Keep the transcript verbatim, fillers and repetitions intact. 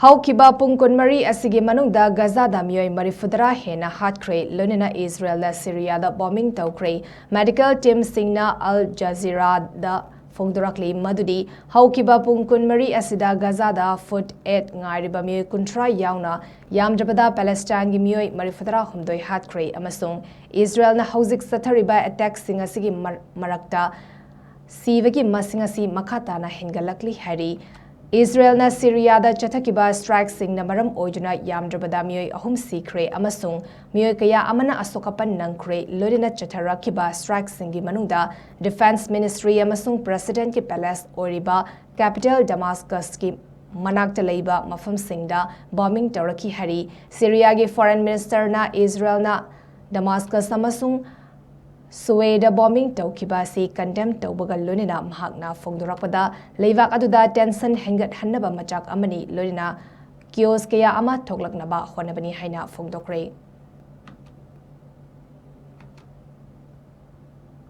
ꯍꯧꯈꯤꯕ ꯄꯨꯡ ꯀꯨꯟꯃꯔꯤ ꯑꯁꯤꯒꯤ ꯃꯅꯨꯡꯗ ꯒꯖꯥꯗ ꯃꯤꯑꯣꯏ ꯃꯔꯤꯐꯨꯇꯔꯥ ꯍꯦꯟꯅ ꯍꯥꯠꯈ꯭ꯔꯦ, ꯂꯣꯏꯅꯅ ꯏꯖꯔꯦꯜꯅ ꯁꯤꯔꯤꯌꯥꯗ ꯕꯣꯝꯕꯤꯡ ꯇꯧꯈ꯭ꯔꯦ꯫ ꯃꯦꯗꯤꯀꯦꯜ ꯇꯤꯝꯁꯤꯡꯅ ꯑꯜ ꯖꯖꯤꯔꯥꯗ ꯐꯣꯡꯗꯣꯔꯛꯂꯤ ꯃꯗꯨꯗꯤ ꯍꯧꯈꯤꯕ ꯄꯨꯡ ꯀꯨꯟꯃꯔꯤ ꯑꯁꯤꯗ ꯒꯖꯥꯗ ꯐꯨꯠ ꯑꯦꯠ ꯉꯥꯏꯔꯤꯕ ꯃꯤꯑꯣꯏ ꯀꯨꯟꯊ꯭ꯔꯥ ꯌꯥꯎꯅ ꯌꯥꯝꯗ꯭ꯔꯕꯗ ꯄꯦꯂꯦꯁꯇꯥꯏꯟꯒꯤ ꯃꯤꯑꯣꯏ ꯃꯔꯤꯐꯨꯇꯔꯥꯍꯨꯝꯗꯣꯏ ꯍꯥꯠꯈ꯭ꯔꯦ ꯑꯃꯁꯨꯡ ꯏꯖꯔꯦꯜꯅ ꯍꯧꯖꯤꯛ ꯆꯠꯊꯔꯤꯕ ꯑꯦꯇꯦꯛꯁꯤꯡ ꯑꯁꯤꯒꯤ ꯃꯔ-, ꯃꯔꯛꯇ ꯁꯤꯕꯒꯤ ꯃꯁꯤꯡ ꯑꯁꯤ ꯃꯈꯥ ꯇꯥꯅ ꯍꯦꯟꯒꯠꯂꯛꯂꯤ ꯍꯥꯏꯔꯤ꯫ ꯏꯖꯔꯦꯜꯅ ꯁꯤꯔꯤꯌꯥꯗ ꯆꯠꯊꯈꯤꯕ ꯁ꯭ꯇ꯭ꯔꯥꯏꯛꯁꯤꯡꯅ ꯃꯔꯝ ꯑꯣꯏꯗꯨꯅ ꯌꯥꯝꯗ꯭ꯔꯕꯗ ꯃꯤꯑꯣꯏ ꯑꯍꯨꯝ ꯁꯤꯈ꯭ꯔꯦ ꯑꯃꯁꯨꯡ ꯃꯤꯑꯣꯏ ꯀꯌꯥ ꯑꯃꯅ ꯑꯁꯣꯛ ꯑꯄꯟ ꯅꯪꯈ꯭ꯔꯦ, ꯂꯣꯏꯅꯅ ꯆꯠꯊꯔꯛꯈꯤꯕ ꯁ꯭ꯇ꯭ꯔꯥꯏꯛꯁꯤꯡꯒꯤ ꯃꯅꯨꯡꯗ ꯗꯤꯐꯦꯟꯁ ꯃꯤꯅꯤꯁꯇ꯭ꯔꯤ ꯑꯃꯁꯨꯡ ꯄ꯭ꯔꯦꯁꯤꯗꯦꯟꯠꯀꯤ ꯄꯦꯂꯦꯁ ꯑꯣꯏꯔꯤꯕ ꯀꯦꯄꯤꯇꯦꯜ ꯗꯃꯥꯁꯀꯁꯀꯤ ꯃꯅꯥꯛꯇ ꯂꯩꯕ ꯃꯐꯝꯁꯤꯡꯗ ꯕꯣꯝꯕꯤꯡ ꯇꯧꯔꯛꯈꯤ ꯍꯥꯏꯔꯤ꯫ ꯁꯤꯔꯤꯌꯥꯒꯤ ꯐꯣꯔꯦꯟ ꯃꯤꯅꯤꯁꯇꯔꯅ ꯏꯖꯔꯦꯜꯅ ꯗꯃꯥꯁꯀꯁ ꯑꯃꯁꯨꯡ ꯁꯨꯋꯦꯗ ꯕꯣꯝꯕꯤꯡ ꯇꯧꯈꯤꯕ ꯑꯁꯤ ꯀꯟꯗꯦꯝ ꯇꯧꯕꯒ ꯂꯣꯏꯅꯅ ꯃꯍꯥꯛꯅ ꯐꯣꯡꯗꯣꯔꯛꯄꯗ, ꯂꯩꯕꯥꯛ ꯑꯗꯨꯗ ꯇꯦꯟꯁꯟ ꯍꯦꯟꯒꯠꯍꯟꯅꯕ ꯃꯆꯥꯛ ꯑꯃꯅꯤ, ꯂꯣꯏꯅꯅ ꯀꯤꯑꯣꯁ ꯀꯌꯥ ꯑꯃ ꯊꯣꯛꯂꯛꯅꯕ ꯍꯣꯠꯅꯕꯅꯤ ꯍꯥꯏꯅ ꯐꯣꯡꯗꯣꯛꯈ꯭ꯔꯦ꯫